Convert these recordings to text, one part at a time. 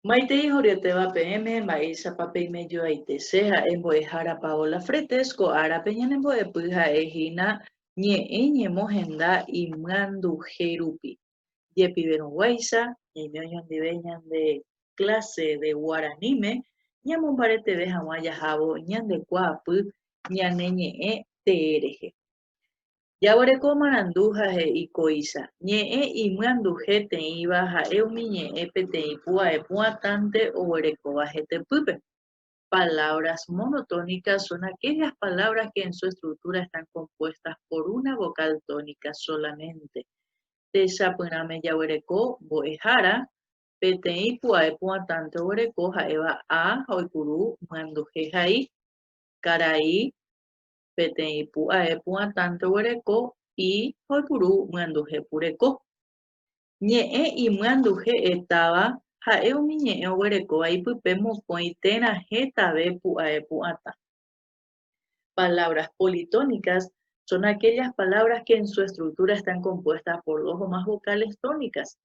Maitei horyetéva peẽme, mba'éichapa peime joaite. Che ha'e mbo'ehára Paola Fretes, ko árape ñanembo'epy ha'e hína ñe'ẽ ñemohenda imyanduhe rupi. Jepiverõguáicha, ñaime oñondive ñande clase de guaraníme ñamombareteve hag̃ua jahávo ñande kuaapy ñane ñe'ẽ tee rehe. Jaguereko marandu ha he'i kóicha, Ñe'ẽ imyanduhe teĩva ha'e umi ñe'ẽ peteĩ pu'ae pu'atãnte oguerekóva hetepýpe. Palabras monotónicas son aquellas palabras que en su estructura están compuestas por una vocal tónica solamente. Techapyrãme jaguereko mbo'ehára, peteĩ pu'ae pu'atãnte oguereko ha'éva a ha oipuru myanduhe hai, karai, Peteĩ pu'ae pu'atãnte oguereko i ha oipuru myanduhe pureko. Ñe'ẽ imyanduhe etáva ha'e umi ñe'ẽ oguerekóva ipype mokõi térã hetave pu'ae pu'atã. Palabras politónicas son aquellas palabras que en su estructura están compuestas por dos o más vocales tónicas.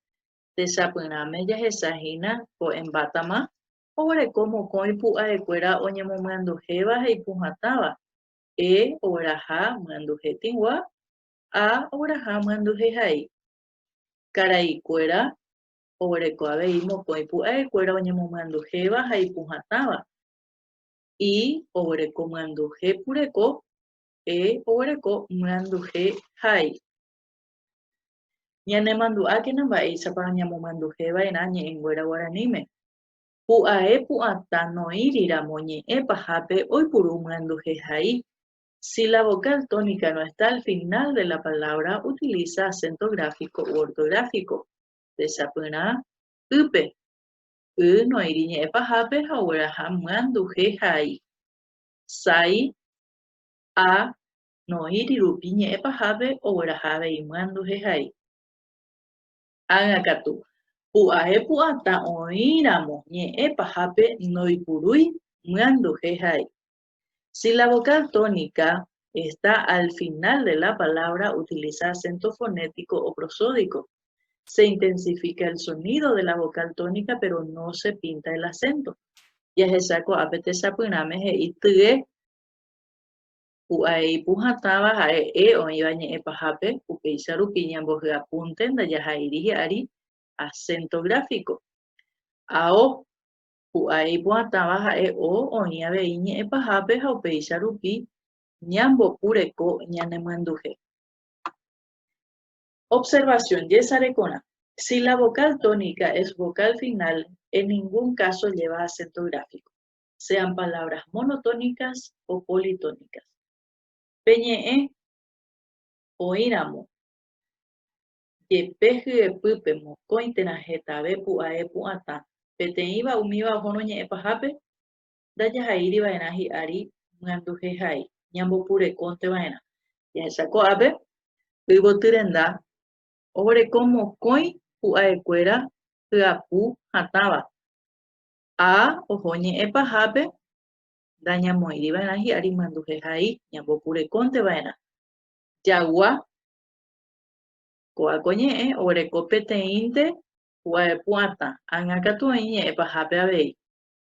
Techapyrãme jahecha hína ko'ẽmbátama Oguereko mokõi pu'aekuéra oñemomyanduhéva ha ipuhatãva, E ogueraha myanduhe tĩgua, A ogueraha myanduhe hai. Karaikuéra oguereko avei mokõi pu'aekuéra oñemomyanduhéva ha ipuhatãva, I oguereko myanduhe pureko, E oguereko myanduhe hai. Ñanemandu'ákena mba'éichapa ñamomyanduheva'erã ñe'ẽnguéra guaraníme. Pu'ae pu'atã noĩri ramo ñe'ẽ pahápe oipuru myanduhe hai. Si la vocal tónica no está al final de la palabra, utiliza acento gráfico u ortográfico. Techapyrã, ýpe. Y noĩri ñe'ẽ pahápe ha ogueraha myanduhe hai. Sái, a, noĩri rupi ñe'ẽ pahápe ogueraha avei myanduhe hai. Ág̃a katu, pu'ae pu'atã oĩramo ñe'ẽ pahápe ndoipurúi myanduhe hai. Si la vocal tónica está al final de la palabra utiliza acento fonético o prosódico. Se intensifica el sonido de la vocal tónica pero no se pinta el acento. Jahecha ko'ápe techapyrãme he'i tye Pu'ae ipuhatãva ha'e e oĩva ñe'ẽ pahápe, upéicha rupi ñambohyapúnte ndajahaíri hi'ári acento gráfico. Ao, pu'ae ipuhatãva ha'e o oĩ avei ñe'ẽ pahápe ha upéicha rupi ñambopureko ñanemyanduhe. Observación, Jesarekorã. Si la vocal tónica es vocal final, en ningún caso lleva acento gráfico. sean palabras monotónicas o politónicas. Pe ñe'ẽ oĩramo jepe hyepýpe mokõi térã hetave pu'ae pu'atã, peteĩva umíva ohórõ ñe'ẽ pahápe, ndajahaíri va'erã hi'ári myanduhehai, ñambopurekónte va'erã. Jahecha ko'ápe, yvoty renda oguereko mokõi pu'aekuéra hyapu hatãva, A oho ñe'ẽ pahápe ndañamoĩri va'erã hi'ári myanduhe hai, ñambopurekónte va'erã. Jagua, Kóa ko ñe'ẽ oguereko peteĩnte pu'ae pu'atã, ág̃a katu oĩ ñe'ẽ pahápe avei.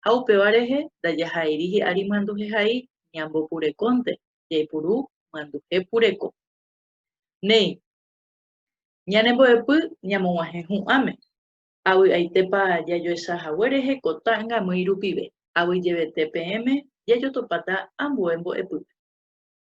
Ha upéva rehe ndajahaíri hi'ári myanduhe hai, ñambopurekónte, jaipuru myanduhe pureko. Néi, ñanembo'epy ñamog̃uahẽ hu'ãme. Avy'aitépa jajoecha hague rehe ko ta'angamýi rupive. Aguyjevete peẽme jajotopáta ambue mbo'epýpe.